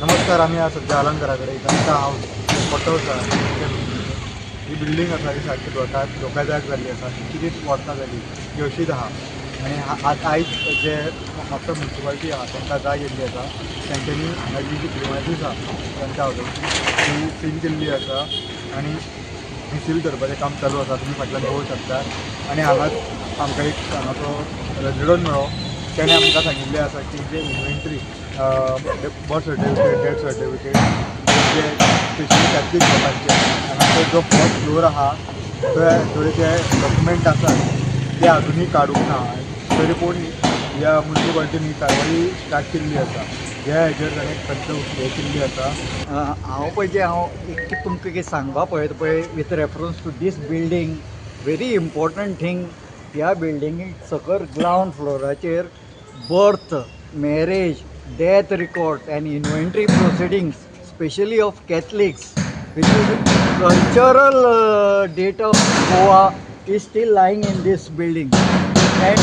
नमस्कार, आमी आज सद्या अलंकारा कडेन जनता हाऊस फोटो आसा. ही बिल्डींग आसा ही सारकी धोकादायक जाल्ली आसा. कितलींच वर्सां जाली ती अशीच आहा आनी आयज जे म्हापसा म्युनिसिपालिटी आहा तांकां जाग येयल्ली आसा. तेंच्यांनी हांगा जी जी प्रिमायसीस आहा जनता हावसाची ती सील केल्ली आसा आनी ही सील करपाचें काम चालू आसा. तुमी फाटल्यान पळोवंक शकता. आनी हांगाच आमकां एक हांगाचो रेजिडंट मेळ्ळो, तेणें आमकां सांगिल्लें आसा की जे inventory birth certificate, death certificate जे स्पेशली कॅथलीक लोकांचे हांगासर जो फर्स्ट फ्लोर आहा थंय जे डॉक्युमेंट आसात ते आजुनूय काडूंक ना. तरी पूण ह्या म्युनिसिपालिटीन ही कारवाई स्टार्ट केल्ली आसा. ह्या हेजेर ताणें खंत हें केल्ली आसा. हांव पळय जें हांव एक तुमकां कितें सांगपा पळयता पळय with reference to this building, very important thing. ह्या बिल्डिंगेक सकयल ground फ्लोराचेर birth, marriage, death records and inventory proceedings specially of Catholics, which is cultural data of Goa, is still lying in this building and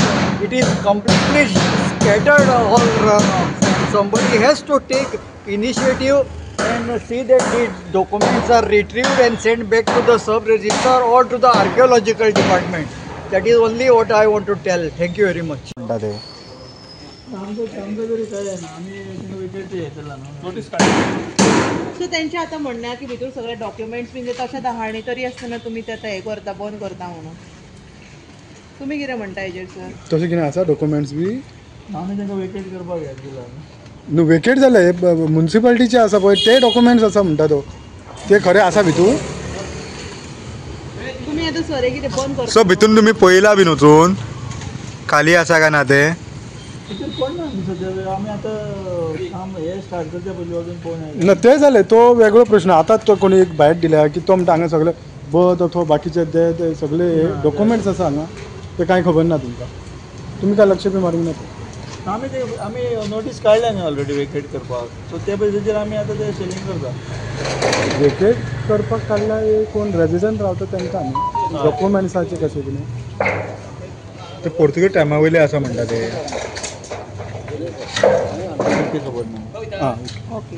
it is completely scattered all around. Somebody has to take initiative and see that the documents are retrieved and sent back to the sub-registrar or to the archaeological department. That is only what I want to tell. Thank you very much. म्हणटा ते आमकां तरी कळ्ळें ना, आमी vacate हें केलां न्हू, नोटीस काडली. सो तेंचे आतां म्हणणें आहा की भितर सगळे डॉक्युमेंट्स बीन ते तशेंच आहा आनी तरी आसतना तुमी ते आतां हें करता, बंद करता म्हणून. तुमी कितें म्हणटा हेजेर सर? तशें कितें आसा डॉक्युमेंट्स बी? आमी तांकां वेकेट करपाक हें दिलां. न्हू वेकेट जाले, म्युनिसिपालिटीचे आसा पळय ते डॉक्युमेंट्स आसा म्हणटा तो, ते खरें आसा भितूर? तुमी आतां सर कितें बंद करता? सो भितून तुमी पळयला बीन वचून खाली आसा काय ना ते? भितर कोण ना सद्या, आमी आतां काम हें स्टार्ट करचे पयलीं वचून पळोवन आयले. ना ते जालें, तो वेगळो प्रश्न. आतां तो कोणी एक भायर दिल्या की तो म्हणटा हांगा सगळे बर्थ अथवा बाकीचे ते सगळे डॉक्युमेंट्स आसा हांगा, ते कांय खबर ना तुमकां? तुमी काय लक्ष बी मारूंक ना ते? आमी ते आमी नोटीस काडल्या न्ही ऑलरेडी वेकेट करपाक, सो ते बेजीचेर आमी आतां ते सिलींग करता. वेकेट करपाक काडल्या कोण रेजिडंट रावता तांकां न्ही, डॉक्युमेंट्साचे कशें कितें ते पोर्तुगीज टायमा वयले आसा म्हणटा ते. खबर ना. आं ओके.